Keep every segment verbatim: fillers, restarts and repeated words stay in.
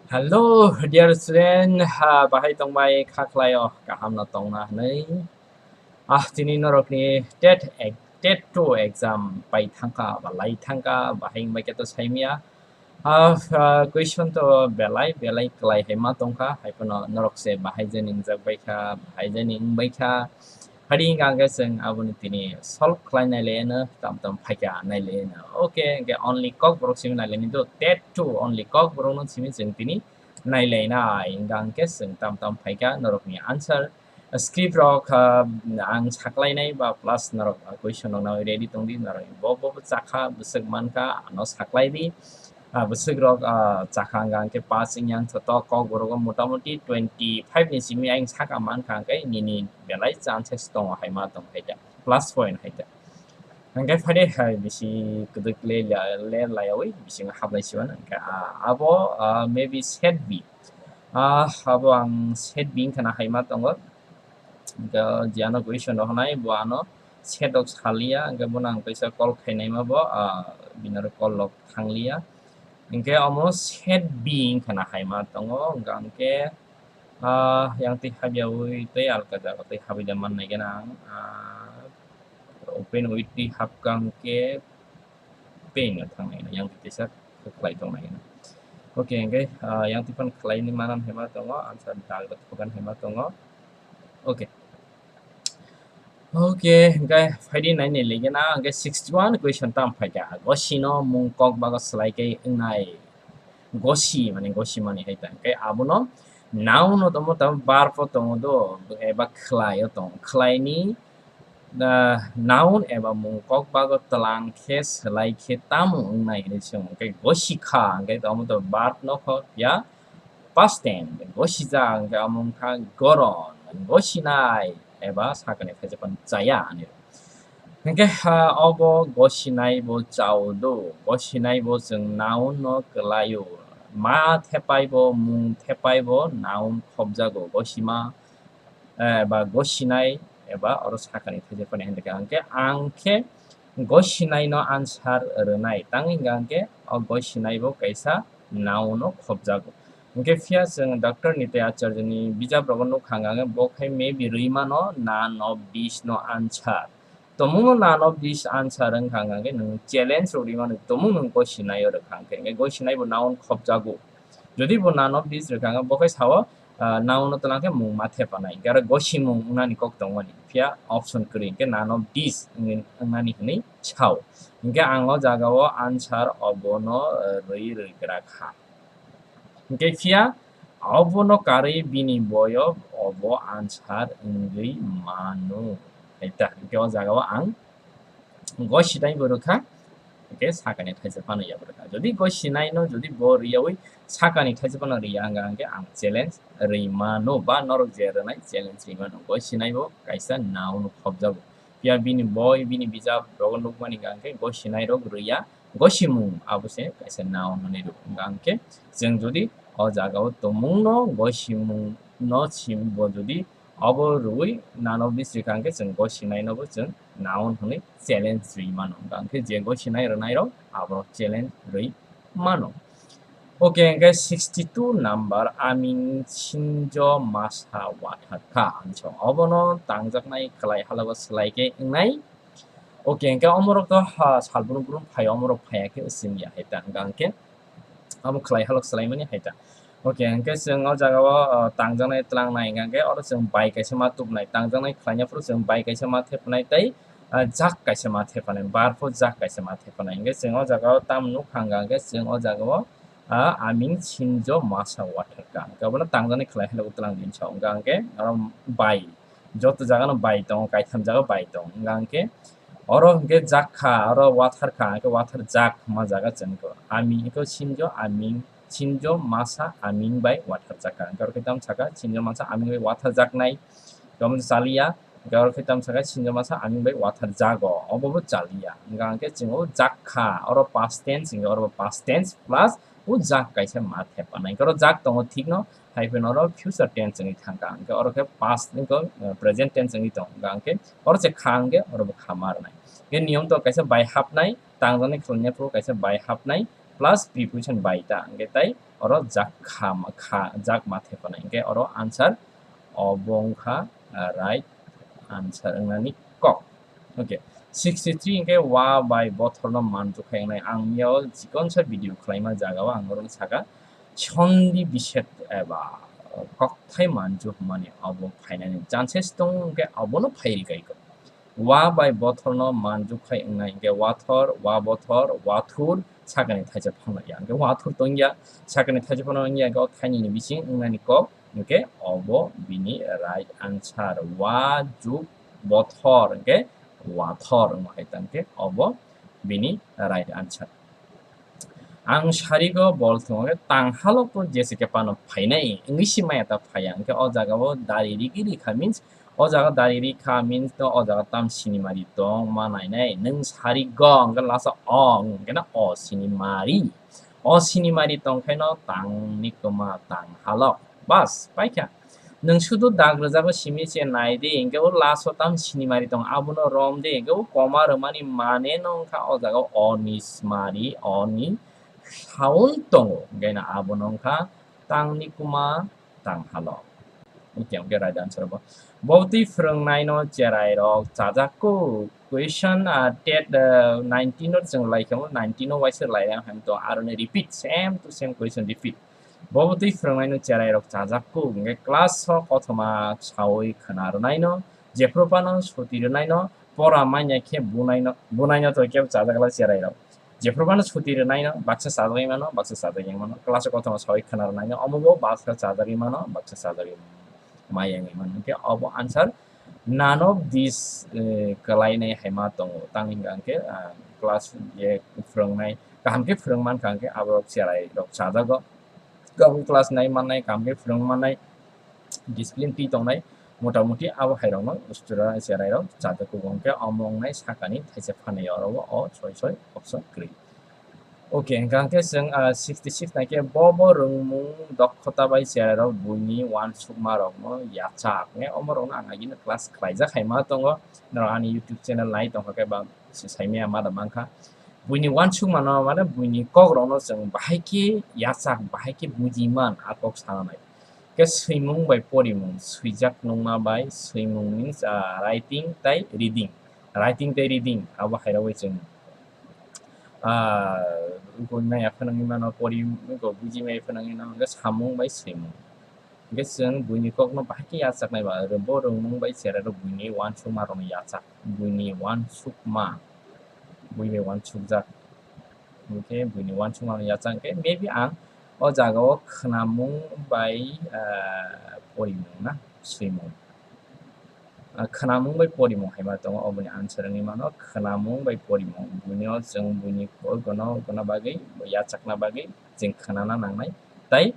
Hello, dear student, ha, bahai tongbai kha khlai o, kaham no tongna hwnwi. Ah, tini norokni TET ek-, TET two exam pai thangkha, ba lai thangkha, bahai wngbai khe to saimya. Ah, ah, question to belai, belai klai hai ma tongkha, hai phano norok se bahai je ningjak bai kha, bahai je ning bai kha. Hari hingka hingke chwng aboni tini solve khlai nai le no, tam tam phaikha nai le no. Okay, hingke only Kokborok simi nai le ni do, TET two only Kokborok no simi chwng tini nai le nai. Hingka hingke chwng tam tam phaikha norok ni answer script rok, ah, ang saklai nai ba plus norok question rok nai ready tong di, norok bo bo bo chakha bwswk mankha ano saklai di. Ah, bwswk rok, ah, chakha hingka hingke pass wngya wngthoto Kokborok o motamoti twenty five ni simi ayang saka mankha hingke nini belai chances tongo hai ma tong hai ta, plus point hai ta. Hingke phai de hai bisi kwdwk le, le, le layawi bisingo hablai siwan hingke, ah, abo, ah, maybe set B. Ah, abo ang set B wngkha na hai ma tongo. Hingke je ano question rok hwnai bo ano set rok saliya, hingke bono ang kaisa call khainai ma bo, ah, bini aro call rok thangliya. Hingke omo set B wngkha na hai ma tongo, hingka hingke, ah, yang twi habyawi tei alka jaga twi habwi da mannai gana ang, ah, open with twi hapkha hingke pain no thangnai gana, yang twi teisa khlai tongnai gana. Okay, hingke, ah, yang twi phano khlai ni manan hai ma tongo, answer dag rok thogan hai ma tongo. Okay. Okay, hingke phaidi nai ni ligena, hingke sixty one question tam phaikha. Gosi no mung kok bago swlai khe wngnai. Gosi, mane gosi mani hai ta. Hingke abono noun no tomo tamo verb o tongo do, eba khlai o tongo. Khlai ni, ah, noun eba mung kok bago twlang khe swlai khe tamo wngnai hinwi swngo. Hingke gosi kha, hingke tamo to verb no kho ya past tense, gosijak, hingke omo wngkha goron, gosinai, eba sakani thaisa phano chaya hinwi. Hingke, ha, obo gosinai bo chao do, gosinai bo chwng noun no kwlaio, ma thepai bo, mung thepai bo noun khopjago, gosima, eh, ba gosinai eba oro sakani thaisa phano hinwi kha. Hingke ang khe gosinai no answer rwnai. Tang hingka hingke o gosinai bo kaisa noun no khopjago. Hingke phiya chwng Doctor Nitai Acharya ni bijap rogo nukha hingka hingke bo khai maybe rwi mano none of this no answer. Tomung no none of this answer wngkha hingka hingke nwng challenge rok rwi mano, tomung nwng gosinai o rwkha hingke, hingke gosinai bo noun khopjago. Jodi bo none of this rwkha hingke bo khai sao, ah, noun no twlang khe mung ma thepanai. Hingke aro gosimung wngnani kok tongmani. Phiya option kwrwi hingke none of this wngwi, wngnani hinwi sao. Hingke ang o jaga o answer obono, eh, rwi rwgra kha. Hingke phiya obono karwi bini boyo obo answer wngwi mano. Hai ta, hingke o jaga o ang gosinai bo rwkha, hingke sakani thaisa phano ya bo rwkha. Jodi gosinai no, jodi bo riyawi sakani thaisa phano riya hingka hingke ang challenge rwi mano, ba norok je rwnai challenge rwi mano. Gosinai bo kaisa noun khopjago. Phiya bini boi, bini bijap rogo nukmani hingka hingke gosinai rok rwiya, gosimung abo se kaisa noun hinwi rwo. Hingka hingke chwng jodi o jaga o tomung no gosimung no sim bo jodi obo rwui none of this rwkha hingke chwng gosinai no bo chwng noun hinwi challenge rwi mano. Hingka hingke je gosinai rwnai rok abo challenge rwi mano. Okay, hingke sixty two number aming sinjo masa wathar kha. Ang so obono tangjaknai kwlai halogo swlai khe wngnai. Okay, hingke omorok to ha salbrum brum phai, omorok phaiya khe swngya hai ta hingka hingke. Amo khlai halok swlaimani hai ta. Okay, hingke chwng o jaga o, o, tangjaknai twlang nai hingka hingke oro chwng bai kaisa ma tubunai, tangjaknai khlaina phuru chwng bai kaisa ma thepanai tei, ah, jak kaisa ma thepanai, verb o jak kaisa ma thepanai. Hingke chwng o jaga o tamo nukha hingka hingke chwng o jaga o, ah, aming sinjo masa wathar kha. Hingke abono tangjaknai khlai halok twlang din sa hingka hingke oro bai. Joto jaga no bai tongo, kaitham jaga bai tongo. Hingka hingke oro hingke jak kha, oro wathar kha, hingke wathar jak ma jaga chwng khe. Aming hingke sinjo, aming, sinjo masa aming bai wathar jak kha. Hingke oro khe tamo saka sinjo masa aming bai wathar jaknai, tamo chaliya. Hingke oro khe tamo saka sinjo masa aming bai wathar jago, obo bo chaliya. Hingka hingke chwng o jak kha, oro past tense, hingke oro bo past tense plus o jak kaisa ma thepanai. Hingke oro jak tongo thik no, hai phano oro future tense wngwi thangkha. Hingke oro khe past, hingke, uh, present tense wngwi tongo. Hingka hingke oro se kha hingke oro bo kha ma rwnai. Hingke niyom to kaisa bai hapnai, tangjaknai khlaina phuru kaisa bai hapnai, plus preposition bai ta, hingke tai oro jak kha ma, kha, jak ma thepana, hingke oro answer obo wngkha, ah, right answer wngnani kok. Okay, sixty three hingke wa bai bothorno manjuk hai wngnai. Ang miyao chikonsa video khwlaima jagao ang oro saka, sondi bised eba kokthai manju hwnmani obo phainani chances tongo, hingke obono phai rikha iko. Wa bai bothorno manjuk hai wngnai, hingke wathor, wa bothor, wathur, sakani thaisa phano ya, hingke wathur tongya, sakani thaisa phano wngya, hingke o thainini bising wngnani kok, hingke obo bini right answer. Wa juk bothor, hingke wathor wngma hai tangke obo bini right answer. Ang sarigo bol thwngwi tang halok to jese ke pano phainai, wngwi si maya ta phaiya. Hingke o jaga o dari rigi rikha means, o jaga dari rikha means to o jaga tam sinimari tong ma nainai. Nwng sarigo hingke lasa o, hingke na o sinimari. O sinimari tong khaino tang ni kwma tang halok. Bas, paikha. Nwng sudu dag rwjago simi se nai di, hingke o last o tam sinimari tong, abono rom di, hingke o koma rwmani mane no wngkha o jaga o ni smari, o ni sound tongo, hingke na abono wngkha tang ni kwma tang halok. Hingke hingke right answer bo. Bo twi phwrwngnaino cherai rok chajak kuk. Question, ah, tet, ah, nineteen o chwng lai khe, nineteen o waisa lai yang hai to, aro ni repeat, same to same question repeat. Bo twi phwrwngnaino cherai rok chajak kuk, hingke class o kothoma sawi khwna rwnaino, jephru phano suti rwnaino, pora manya khe bunaino, bunaino to kebo chajak la cherai rok. Jephru phano suti rwnaino, baksa chajagwi mano, baksa chajagwi mano, class o kothoma sawi khwna rwnaino, omo bo baksa chajagwi mano, baksa chajagwi mano. Maya wngwi mano. Hingke obo answer none of these, eh, kwlainai hai ma tongo. Tang hingka hingke, ah, class je phwrwngnai, kaham khe phwrwng mankha hingke aborok cherai rok chajago. Kaham class nai mannai, kaham khe phwrwng mannai, discipline twi tongnai, mota moti abo hai rokno student cherai rok chajago. Hingke omo wngnai sakani thaisa phanai oro o soi soi option kwrwi. Okay, hingka hingke chwng, ah, sixty six naikhe bo bo rwngmung dokhota bai cherai rok buini uansukma rokno yachak. Nge omo rokno ang agini class khlaijak hai ma tongo. Norok ani YouTube channel nai tongkha khe ba se saimaya ma da mankha. Buini uansukma no mane buini kok rokno chwng bahai khe yachak, bahai khe buji man a kok sana nai. Khe swimung bai porimung, swijak nungma bai swimung means, ah, writing tai reading. Writing tai reading abo hai rok bai chwng ah, buji maya phano wngwi mano, pori wngwi bo buji maya phano wngwi mano, hwnkhe samung bai swimung. Hwnkhe chwng buini kokno bahai khe yachaknai ba, bo rwngmung bai cherai rok buini uansukma rokno yachak, buini uansukma, bui bai uansukjak, hwnkhe buini uansukma rokno yachak, hwnkhe maybe ang o jaga o khwnamung bai, ah, porimung na swimung. Ah, khwnamung bai porimung hai ma tongo, oboni answer wngwi mano khwnamung bai porimung. Buino chwng buini kok gono, gono bagwi, yachakna bagwi chwng khwnana nangnai. Tai,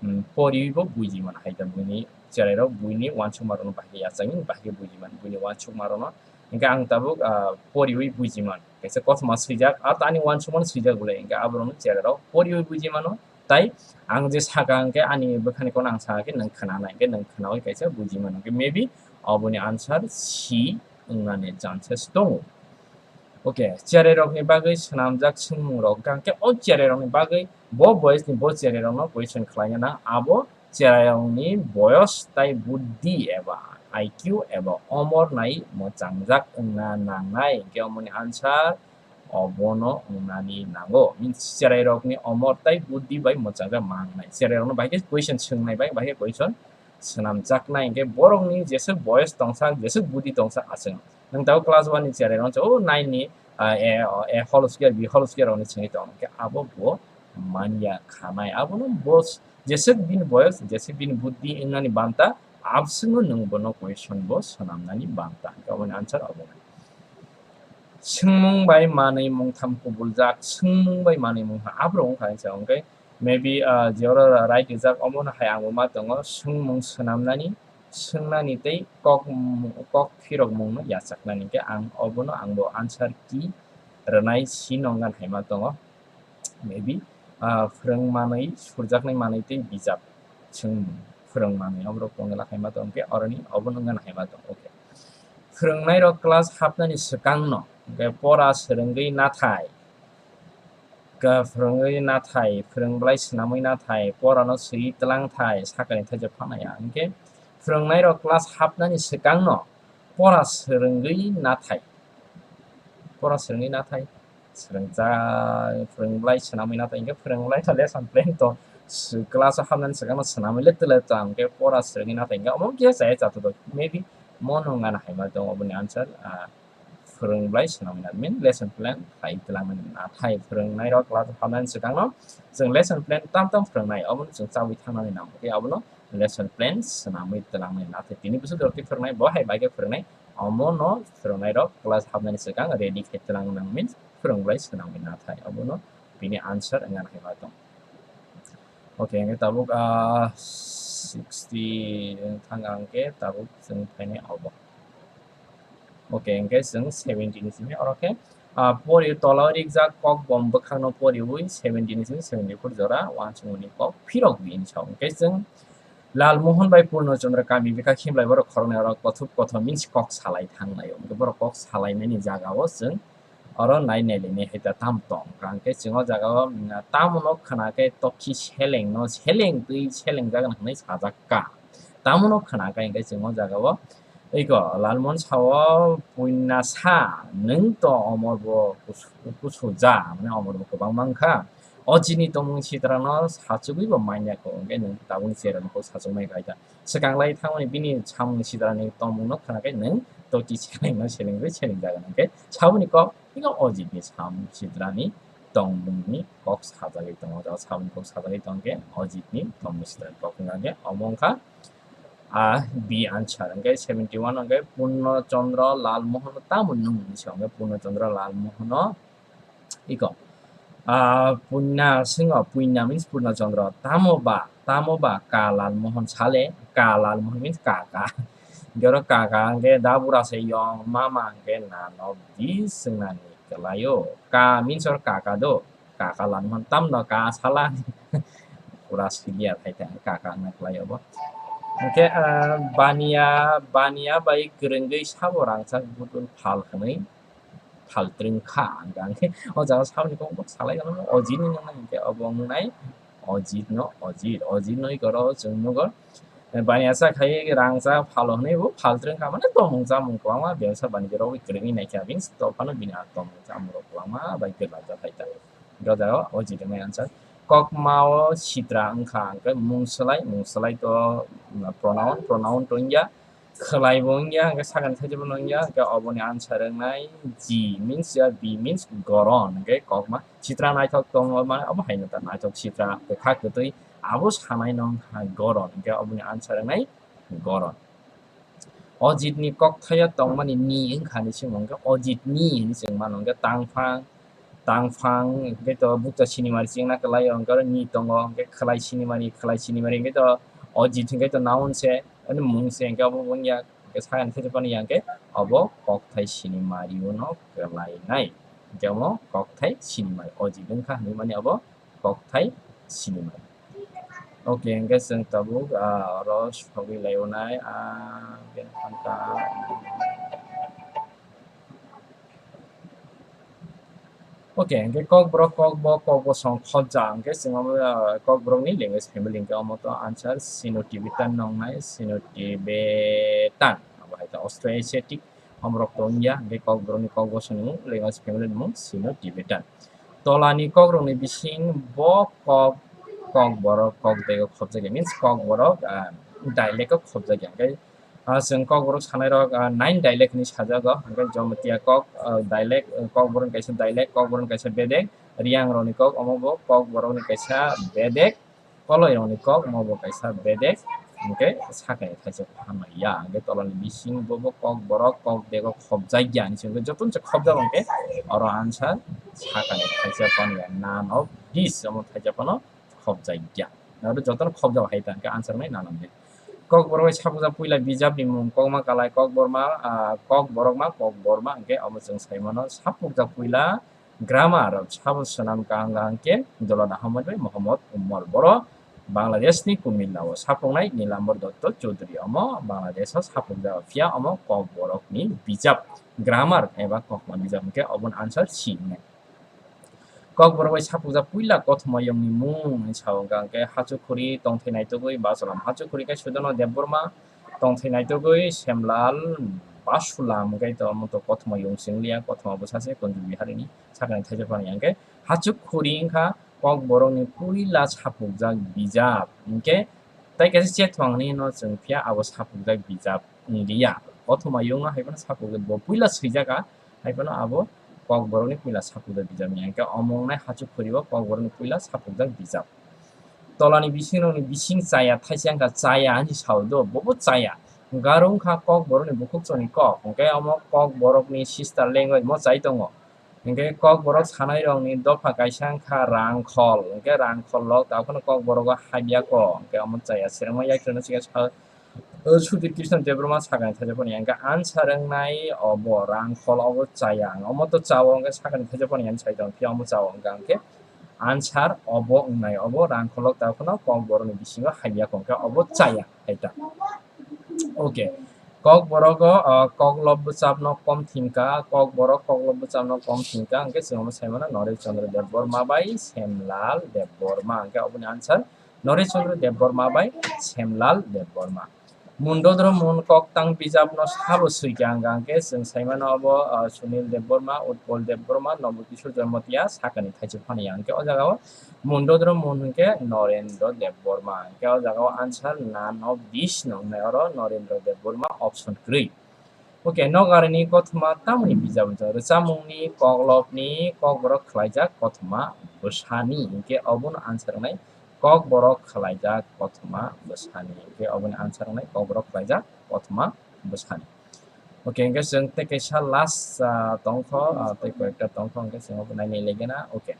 mm, poriwi bo buji mano hai ta buini cherai rok buini uansukma rokno bahai khe yachakwi, bahai khe buji mano buini uansukma rokno. Hingke ang tabuk, ah, poriwi buji man. Kaisa kothoma swijak, aro ani uansukmano swijak bole, hingke aborokno cherai rok poriwi buji mano. Tai ang je saka hingke ani bwkhani kono ang saka khe nwng khwnanai, hingke nwng khwnaui kaisa buji mano. Hingke maybe oboni answer C wngnani chances tongo. Okay, cherai rokni bagwi swnamjak swngmung rok, hingke o cherai rokni bagwi bo boys ni bo cherai rokno question khlaina nang, abo cherai rokni boyos tai buddhi eba I Q eba omor nai mwchangjak wngna nangnai, hingke omoni answer obono wngnani nango. Means cherai rokni omor tai buddhi bai mwchangja mangnai. Cherai rokno bahai khe question swngnai bai, bahai khe question swnamjaknai. Hingke borokni jeswk boyos tongsa, jeswk buddhi tongsa aswk. Nwng tabuk class one ni cherai rok, o nine ni, ah, A, A whole square, B whole square rokni swngwi tong. Hingke abo bo manya khanai. Abono bo jeswk bini boyos, jeswk bini buddhi wngnani banta, abswkno nwng bono question bo swnamnani banta. Hingke aboni answer obo. Swngmung bai manwi mungtham kubuljak, swngmung bai manwi mungtham, aborok wngkha hwnsa hwnkhe maybe, ah, je oro right rijak, omono hai ang bo ma tongo, swngmung swnamnani, swngnani tei kok, kok phirokmungno yachaknani, hwnkhe ang obono ang bo answer key rwnai si nongkha hai ma tongo. Maybe, ah, phwrwng manwi, surjaknai manwi tei bijap chwng phwrwng manwi, oborok tongwi la hai ma tong khe, oroni obono wngna hai ma tong, okay. Phwrwngnairok class hapnani swkangno, hwnkhe pora swrwngwi nathai, Ka phwrwngwi nathai, phwrwng bwlai swnamwi nathai, porano swiwi twlang thai, sakani thaijak phanaya. Hinkhe phwrwngnairok class hapnani swkangno pora swrwngwi nathai. Pora swrwngwi nathai. Swrwngcha-, phwrwng bwlai swnamwi nathai. Hinkhe phwrwng bwlai kha lesson plan to s-, class o hapnani swkangno swnamwi le twle twlang khe pora swrwngwi nathai. Hinkhe omo khe chaya chato do. Maybe mo nung gana hai ma tongo oboni answer, ah, phwrwng bwlai swnamwi na, mean lesson plan khai twlangmani nathai phwrwngnairok class o hapnani swkangno chwng lesson plan tam tam phwrwngnai, obono chwng chabwi thangnani nang khe abono lesson plan swnamwi twlangmani nathai. Tini bwswk jorti phwrwngnai, bo hai bai khe phwrwngnai, omono phwrwngnairok class hapnani swkang ready khe twlang nang, means phwrwng bwlai swnamwi nathai, obono bini answer wngna hai ma tong. Okay, hinkhe tabuk, ah, sixty thang ang khe tabuk chwng phainai obo. Okay, hinkhe chwng seventy ni simi oro khe, ah, pori tola o rijak kok bom bwkhakno poriwi seventy ni simi seventy four jora uansukmani kok phirok bini sao. Hinkhe chwng Lalmohon bai Purno Chandra kami bwkha khimlai borok khoroknwi oro kothop kothom means kok salai thanglai o. Hinkhe borok kok salaimani jaga o chwng oro nai nai lainai hai ta tam tong. Hinkhe chwng o jaga o, mm, tamo no khwna khe tokhi seleng no seleng twi seleng jagan hwnwi sajak ka. Tamo no khwna khe hinkhe chwng o jaga o iko Lalmohon sao puinna sa nwng to omor bo kusu-, kusuja, mane omor bo kwbang mankha. O chini tongmung sitra no sachugwi bo manya kho, hinkhe nwng tabukni chera no kok sachukmai kha ta. Swkang lai thangmani bini samung sidrani tongmung no khwna khe nwng tokhi seleng no seleng twi seleng jagan hinkhe saboni kok iko Ojit ni samung sidrani tongmungni kok sajagwi tongo. O jaga saboni kok sajagwi tongkhe Ojit ni tongmung sidrani kok wngkha khe omo wngkha, ah, B answer. Hinkhe seventy one hinkhe Purno Chandra Lalmohon tamo nwng hinwi sa hinkhe Purno Chandra Lalmohono iko, ah, puina swngo, puina means Purno Chandra, tamo ba, tamo ba ka Lalmohon sale, ka Lalmohon means kaka. Hinkhe oro kaka hinkhe da bura se yong, mama hinkhe nano di swngnani kwlaio. Ka means oro kaka do. Kaka Lalmohon tamno ka sala. Pura siliya thai thai kaka wngna kwlaio bo. Hinkhe, ah, baniya, baniya bai kwrwngwi sabo rangchak budul phal hwnwi phal twrwng kha. Hinkhe o jaga saboni kok bo salai gana Ojit ni nang hinkhe obo wngnai Ojit no Ojit. Ojit no iko ro chwng nugo. Baniya sa khai rangchak phal hwnwi bo phal twrwng kha mane tongmung chamung kwbangma bebsa banijorok kwrwngwi naikha bini to phano bini a tongmung chamung rok kwbangma bai kwlajak hai ta. O jaga o Ojit wngmani answer. Kokma o sitra wngkha, hwnkhe mung swlai, mung swlai to, mm, pronoun, pronoun to wngya, khwlai bo wngya, hwnkhe sakani thaijak bo wngya, hwnkhe oboni answer wngnai G means ya, B means goron, hwnkhe kokma sitra naithok tongma, mane obo haino ta naithok sitra kwkha kwtwi abo sanai no wngkha goron, hwnkhe oboni answer wngnai goron. Ojit ni kokthai o tongmani ni wngkha ni simo hwnkhe Ojit ni hinwi chwng mano hwnkhe tangphang, tangphang hwnkhe to bukcha sinimari chengna kwlai o hwnkhe oro ni tongo hwnkhe khwlai sinimari, khwlai sinimari hwnkhe to Ojit hwnkhe to noun se, ani mung se hwnkhe obo wngya hwnkhe sakani thaichapani ya hwnkhe obo kokthai sinimari o no kwlainai. Hwnkhe omo kokthai sinimari Ojit wngkha hinwi mani obo kokthai sinimari. Okay, hwnkhe chwng tabuk, ah, oro sogwi laio nai, ah, hwnkhe thangkha. Okay, hwnkhe kokborok, kokbo, kokbosong, khobja, hwnkhe chwng omo, ah, kokborokni language family hwnkhe omo to answer Sino-Tibetan nongnai, Sino-Tibetan. Abo hai ta Austro-Asiatic. Omorok tongya, hwnkhe kokborokni kokbosongni mung, language family ni mung, Sino-Tibetan. Tolani kokrokni bising bo kok, kokborok, kok dego khobjakya, means kokborok, ah, dialect o khobjakya. Hwnkhe, ah, chwng kokborok sanairok, ah, nine dialect hinwi sajago, hwnkhe Jamatia kok, ah, dialect, ah, kokborokni kaisa dialect, kokborokni kaisa bedek, Riyangrokni kok, omo bo kokborokni kaisa bedek, Koloirokni kok, omo bo kaisa bedek, hwnkhe sakani thaisa phanai ya. Hwnkhe tolani bising bobo kokborok, kok dego khobjakya hinwi se hwnkhe jotono se khobjak hwnkhe oro answer sakani thaisa phanaya, none of this, omo thaisa phano khobjakya. Oro jotono khobjak hai ta hwnkhe answer wngnai none of this. Kokborok bai sapukjak puila bijapni mung, kokma kalai, kokborma, ah, kokborokma, kokborma, hwnkhe omo chwng sai mano sapukjak puila Grammar sabo swnam kaham kaham khe Dolot Ahmad bai Mohammad Umar. Boro Bangladesh ni Kumilla o sapuknai Nilambar Dotto Chowdhury omo Bangladesh o sapukjago, phiya omo Kokborok ni bijap grammar eba kokma bijap hwnkhe oboni answer C wngnai. Kokborok bai sapukjak puila kothoma yongni mung hwnwi sao hwnkha hwnkhe Hachukhuri Tongthai Naitugwi Basalam. Hachukhuri khe Sudono Debbarma, Tongthai Naitugwi Semlal Basulam hwnkhe to omo to kothoma yong swngliya, kothoma bwsa se Kunju Biharini sakani thaijak phano ya hwnkhe Hachukhuri wngkha Kokborokni puila sapukjak bijap hwnkhe tei kaisa chethwng hinwi no chwng phiya abo sapukjak bijap wngliya. Kothoma yongno hai phano sapukjak bo puila swijak a, hai phano abo Kokborokni puila sapukjak bijap wngya hwnkhe omo wngnai Hachukhuri o Kokborokni puila sapukjak bijap. Tolani bisingrokni bising chaya thaisa wngkha chaya hinwi sao do, bobo chaya. Garo wngkha Kokborokni bukhuk chwngni kok, hwnkhe omo Kokborokni sister language mo chai tongo. Hwnkhe Kokborok sanairokni dopha kaisa wngkha Rangkhol, hwnkhe Rangkhol rok tabukhe Kokborogo habya kok, hwnkhe omo chaya. Srengma yakrwno chikha sa-, o Sudhir Krishna Debbarma sakani thaijak phano ya, hwnkhe answer wngnai obo Rangkhol, obo chaya. Omo to chao, hwnkhe sakani thaijak phano ya, sai tong phiya omo chao wngkha, hwnkhe answer obo wngnai, obo Rangkhol rok tabukhe Kokborokni bisingo habya kok, hwnkhe obo chaya hai ta. Okay. Kokborogo, ah, Koklop bwchapno kom thingkha, Kokborok Koklop bwchapno kom thingkha, hwnkhe chwng omo sai mano Noresh Chandra Debbarma bai Semlal Debbarma, hwnkhe oboni answer Noresh Chandra Debbarma bai Semlal Debbarma. Mundodro Mun koktang bijapno sabo swikha wngkha, hwnkhe chwng sai mano obo, ah, Sunil Debbarma, Utpal Debbarma, Nobo Kishore Jamatia sakani thaijak phano ya, hwnkhe o jagao Mundodro Mun hwnkhe Norendra Debbarma. Hwnkhe o jagao answer none of this no wngnai oro Norendra Debbarma option kwrwi. Okay, nogarini kothoma tamoni bijap wngkha? Rwchapmungni Koklopni Kokborok khwlaijak kothoma bwsani. Hwnkhe obono answer wngnai Kokborok khwlaijak kothoma bwsani. Hwnkhe oboni answer wngnai Kokborok khwlaijak kothoma bwsani. Okay, hwnkhe chwng tei kaisa last, ah, tongkho, ah, tei koyekta tongkho, hwnkhe chwng obo nainai legena. Okay.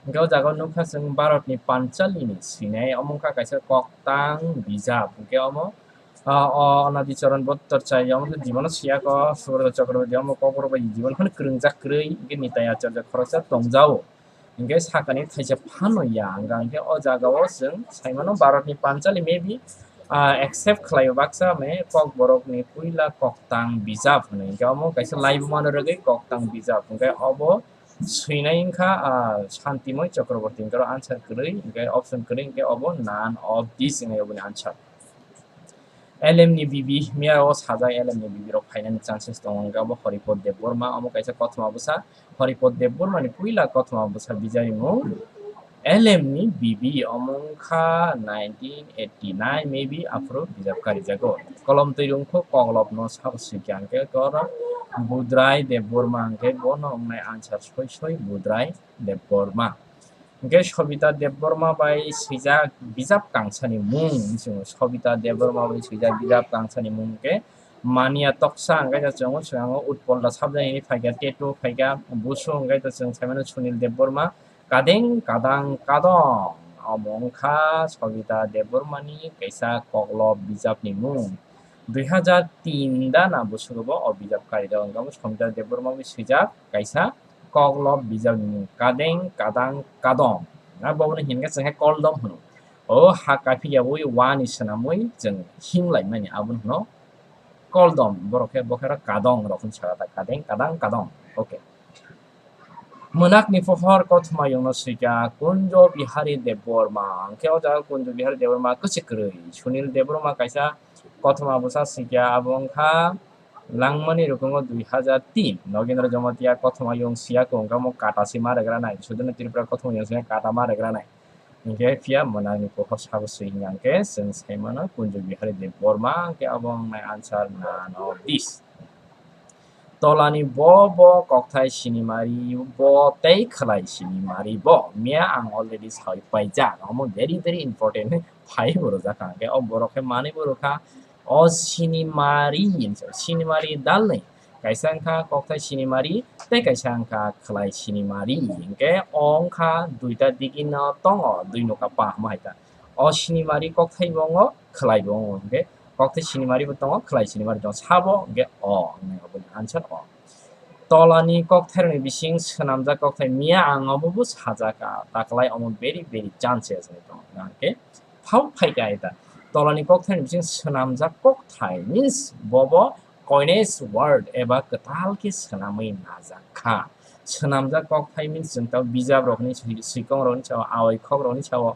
Hwnkhe o jaga o nukha chwng Bharatni Panchalini swinai, omo wngkha kaisa koktang bijap. Hwnkhe omo, ah, o Anadi Charan Bhattacharya omo khe jibano swiyako, Subrata Chakraborty omo kokborok bai jibon phano kwrwngjak kwrwi, hwnkhe Nitai Acharya khoroksa tongjao. Hwnkhe sakani thaisa phano ya wngkha, hwnkhe o jaga o chwng sai mano Bharatni Panchali maybe, ah, accept khlaio baksa me kokborokni puila koktang bijap hwnwi, hwnkhe omo kaisa laibuma no rwgwi koktang bijap, hwnkhe obo swinai wngkha, ah, Shantimoi Chakraborty, hwnkhe oro answer kwrwi, hwnkhe option kwrwi, hwnkhe obo none of this wngnai oboni answer. L M ni bibi, miya o sajak L M ni bibi rok phainani chances tongo, hwnkhe obo Haripad Debbarma, omo kaisa kothoma bwsa, Haripad Debbarma ni puila kothoma bwsa bijarimung L M ni bibi, omo wngkha nineteen eighty nine maybe, aphuru bijap karijago. Kolom twi rwngkho Koklopno sabo swikha, hwnkhe oro Budrai Debbarma, hwnkhe bono wngnai answer soi soi Budrai Debbarma. Hwnkhe Sobita Debbarma bai swijak bijap kangsani mung, hinwi chwng Sobita Debbarma bai swijak bijap kangsani mung hwnkhe Mania Toksa, hwnkhe chwng o swkango Utpal da Sabjani hinwi phaikha, Tetu phaikha, Busu, hwnkhe chwng sai mano Sunil Debbarma, Kadeng Kadang Kadong. Omo wngkha Sobita Debbarmani kaisa koklop bijapni mung. Dui hajar tin da na bwswk bo o bijap karijak, hwnkhe omo Sobita Debbarma bai swijak kaisa koklop bijapni mung Kadeng Kadang Kadong. Abono hinkhe chwng khe koldom hwno. O ha kaphikya ui wani swnamwi chwng himlaimani abono hwno koldom. Borok khe bo khe oro kadong rok hwn saka ta, Kadeng Kadang Kadong. Okay. Mwnakni pohor kothoma yongno swikha Kunjo Bihari Debbarma. Hwnkhe o jaga Kunjo Bihari Debbarma kwchwk kwrwi. Sunil Debbarma kaisa kothoma bwsa swikha, abo wngkha Langmani Rukungo dui hajar tin, Nogendra Jamatia kothoma yong siyako, hwnkhe omo kata se ma rwgranai, Sudhirno Tripura kothoma yong siyako kata ma rwgranai. Hwnkhe phiya mwnakni pohor sabo swi hwnkhe chwng sai mano Kunjo Bihari Debbarma, hwnkhe abo wngnai answer none of this. Tolani bo bo kokthai sinimari bo tei khwlai sinimari bo. Miya ang already sawi paijak. Omo very, very important. Phai bo rwjak kha. Hwnkhe o borok khe manwi bo rwkha. O sinimari, sinimari dalni. Kaisa wngkha kokthai sinimari, tei kaisa wngkha khwlai sinimari. Hwnkhe o wngkha duita digi no tongo, dui nokha pa hwnma hai ta. O sinimari kokthai bo wngo, khwlai bo wngo. Hwnkhe kokthai sinimari bo tongo, khwlai sinimari tongo. Sabo hwnkhe o wngnai oboni answer o. Tolani kokthairokni bising swnamjak kokthai miya ang obo bo sajak, ah, taklai omo very, very chances hinwi tongo. Hwnkhe phao phaikha eta. Tolani kokthairokni bising swnamjak kokthai means bobo coinage word eba kwtal khe swnamwi najak kha. swnamjak kokthai means chwng tabuk bijap rokni swi-, swikong rokni sao, awai khok rokni sao.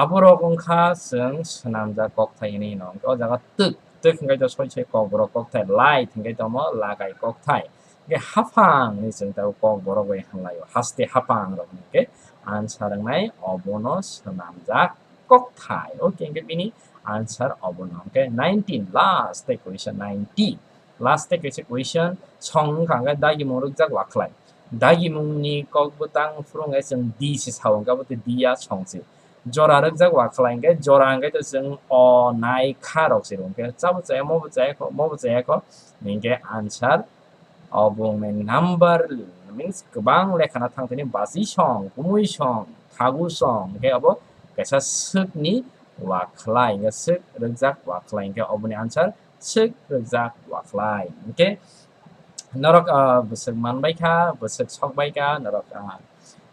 Aborok wngkha chwng swnamjak kokthai hinwi hino. Hwnkhe o jaga twk, twk hwnkhe to soi soi kokborok kokthai, light hwnkhe to omo lagai kokthai. Hwnkhe haphang hinwi chwng tabuk kokborok bai hamlaio, haste haphang rok hwnkhe answer wngnai obono swnamjak kokthai. Okay, hwnkhe bini answer obono. Hwnkhe nineteen, last tei question nineteen. Last tei kaisa question, song wngkha hwnkhe dagimung rwkjak wakhlai. Dagimungni kok bwtang phuru hwnkhe chwng di se sao, hwnkhe abo tei di ya song se. Jora rwkjak wakhlai hwnkhe jora hwnkhe to chwng o nai kha rok se rw hwnkhe chabo chaya, mobo chaya kho, mobo chaya kho, hwnkhe answer obo wngmani number means kwbang lekhana thang thani basi song, kumui song, thagu song, hwnkhe abo kaisa swkni wakhlai, hwnkhe swk rwkjak wakhlai, hwnkhe oboni answer swk rwkjak wakhlai. Hwnkhe norok, ah, bwswk manbai kha, bwswk sok bai kha, norok, ah,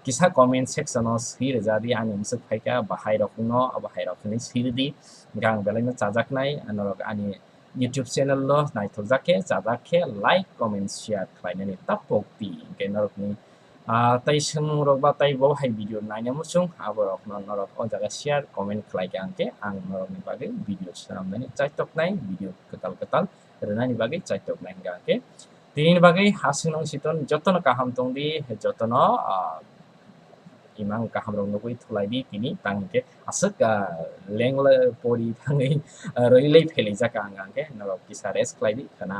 kisa comment section o swi rwja di, ani mwswk phai kha, bahai rok no, bahai rok hinwi swi rw di, hwnkhe ang belai no chajaknai, norok ani YouTube channel no naithokjak khe, chajak khe, like, comment, share khlainani ta pokti. Hwnkhe norokni, ah, tai swngmung rok ba tai bo hai video naina muchung, aborok no norok o jaga share, comment khlai kha hwnkhe ang norokni bagwi video swnamnani chaitoknai, video kwtal kwtal rwnani bagwi chaitoknai hwnkha hwnkhe. Tini bagwi aswk nung siton jotono kaham tong di, jotono, ah, imang kaham rok nugwi thulai di tini tang hwnkhe aswk, ah, lengla pori thangwi, ah, rwilai phelaijak ang hwnkhe norok kisa rest khlai di khana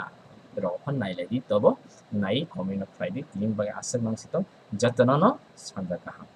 rok phano nailai di tobo nai comment no khlai di tini bagwi aswk nung siton jotono no sanja kaham.